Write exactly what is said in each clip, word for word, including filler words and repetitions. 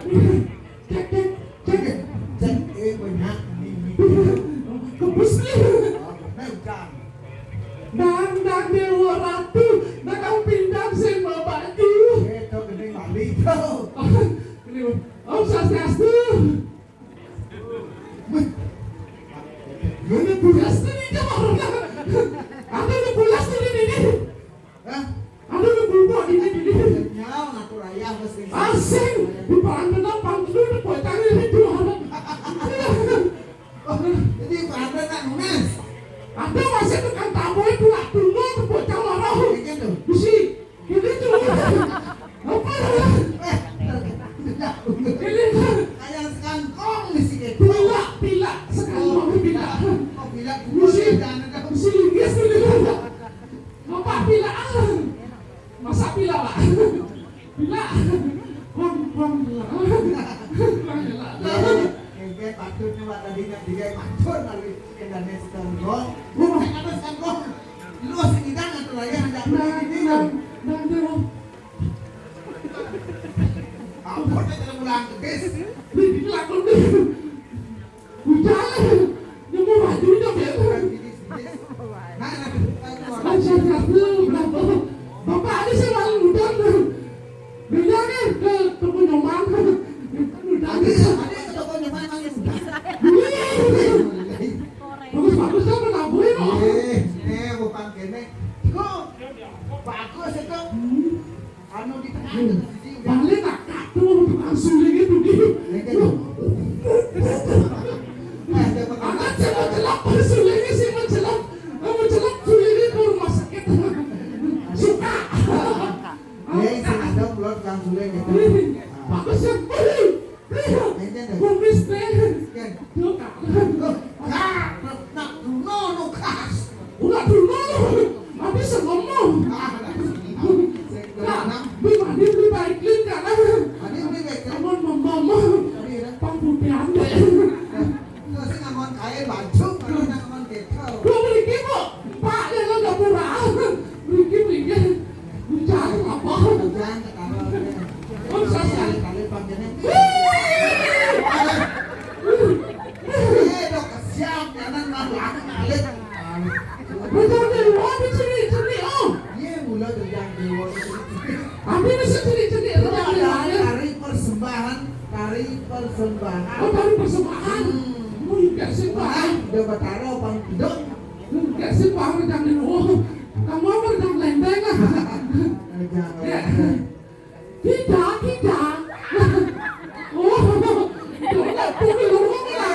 Cek, cek, cek. Cek, eh, banyak. Ini, ini. Kebus nih. Oh, benar, Kang. Nang, nang, Dewa Ratu, nang, kang pindang sing bawa baju. Eh, tuh, gede kali, tuh. Ini, Om Swastiastu. Wih. Ini pulas tuh, ini, Cak. Ada yang pulas tuh, ini, ini. Hah? Ada yang berubah, ini, ini. Nyal, ngatur ayah, mesti. Asing, di Parandenan, Pangkil, di Kuitang, ini, dua. Jadi, Parandenan, Nunas. Ada masih tukang taboy, pula tunggu, ke Bocah Loro. Kayak gitu. Bisi. Ini tuh. Apa ya? Eh, ini tuh. Kayak sekangkong di sini. Pila, pila, sekangkong, pila. Oh, pila. Bisi. Jangan ada. Bisi linggis tuh, pila. Bapak pila. Masa pila, Pak? Pila. Bang, bang, pila. Bang, pila. Kayak patutnya, Pak, tadi nggak dia patut kali. Kendane sekangkong. Lu masih kata sekangkong. Lu sing ngidang atau raya, nggak boleh gini, Bang. Bang, Bang, Bang. Ampun, kita pulang ke bis. Ini laku nih. Hujan. Nemu baju, Cok, ya. Nah, nah, nah, nah. Bapak, ini sih paling udah. Beda nih ke toko Nyoman. Udah. Ada, ada ke toko Nyoman, emang udah. Iya. Bagus-bagus kan, menabuhin, loh. Eh, eh, bukan kene. Kok bagus itu. Hmm. Anu di tengah, hmm, itu sisi udah. Balik nak katu tukang suling itu, di. Iya, iya. Eh, dapat anak sih mencelak, sulingnya sih mencelak. Eh, mencelak sulingnya ke rumah sakit. Suka. Eh, sing ada pulang tukang suling gitu. Ih, bagus ya. Ih. Enten, enten. Kumis teh. Enten. Tuh, Kak. Nah, nah, Bruno, Lukas. Ulah Bruno, lu. Habis ngomong. Ah, nah, sing Kak, berenang. Beli mandi, beli baiklin, Kak. Mandi, beli baiklin. Amun ngomong. Tadi ya. Pang putihan deh. Nah, terus ngomong kain baju, kalau ngomong gitu. Gua beli kipu. Pak, ya lo gak murah. Beli kipu, ya. Hujan apa? Hujan, ketawa. Oh, saya. Kali-kali panjangnya. Eh, dok, siap, jangan malu, aku ngalir. Hujan di luar, di sini, sini, oh. Iya, mula hujan di luar, di sini. Tapi bisa sini, sini, itu hujan di ada luar. Tari persembahan, tari persembahan. Oh, tari persembahan. Hmm. Oh, iya, sih, Pak. Wah, udah bataro, Bang Dok. Enggak sih, Pak, hujan di luar. Kamu apa, hujan lendeng, ah? Hujan lendeng. Tidak, tidak. Oh, jangan pukul orang lah.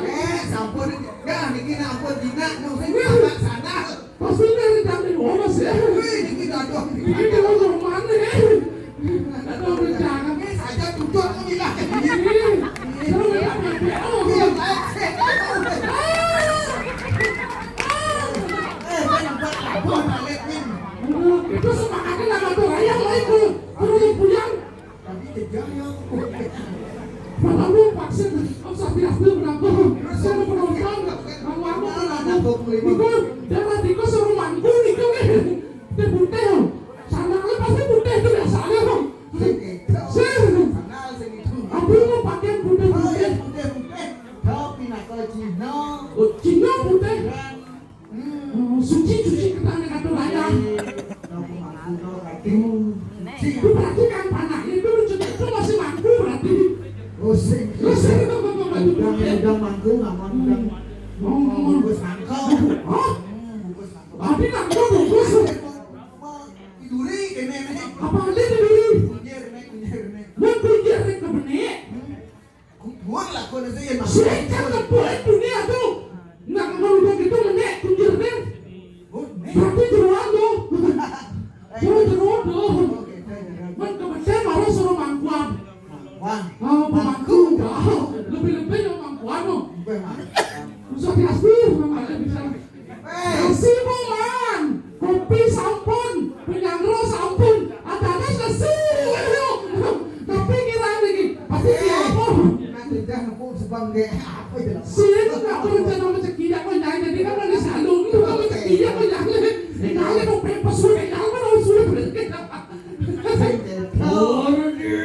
Eh, sampun. Ya, niki nak ampun dina, nang sing pakai sandal. Pasti dari jam lima, Mas, ya. Wih, niki dadoh. Ini kalau rumah nih. Aduh, jangan. Ini saja duduk, aku bilang. Ini. Ini. Iya, baik. Eh, kan buat apa, Nek, Min? Itu semangatnya nama tuh, ayo, ayo, tuh. Terus pulang. Tapi cegah ya. Matamu vaksin, om sapi asli menangkap. Saya penonton, kamu aku menangkap. Niku, darah tikus suruh mangku niku nih. Teh putih, sana lu pasti putih itu biasanya, Bang. Sing itu. Sing. Sana sing itu. Aku mau pakaian putih-putih. Oh, yang putih-putih. Kau pinaka Cina. Oh, Cina putih. Dan Hmm, suci, suci, kita anak atuh raya. Itu berarti kan panahnya itu lu cetek itu masih mampu berarti. Oh, sing. Lu sing itu mampu. Udah, udah mampu, nggak mau, udah. Hmm. Mau bungkus nangkau. Hah? Hmm, bungkus nangkau. Tapi nangkau bungkus. Tiduri, ini, ini. Apa aja tiduri? Kunjir, ini, kunjir, ini. Mun kunjir, ini kebenek. Hmm. Kubuang lah, kau nanti yang masuk. Sing kan kebuang dunia tuh. Nggak mau udah gitu, menek, kunjir, nih. Berarti jeroan tuh. Jeroan, jeroan tuh. Oke, saya jeroan. Mun kebetulan baru suruh mangkuan. Mangkuan. Oh, pemangku. Mangku. Lebih-lebih yang mangkuan, tuh. Bukan mangkuan. Susah diasih, memang ada bisa. Nasi, Bu, man. Kopi sampun. Penyangro sampun. Ada-ada nasi. Tapi ngira lagi. Pasti dia apa? Nanti dah nemu sebang deh. Apa itu? Sini nggak berencana rezeki, ya, kok jangan jadi kan ada salung. Itu kan rezeki, ya, kok jangan. Ini kali mau pepes, sudah, jangan mau sudah. Sing ketok. Ora dia.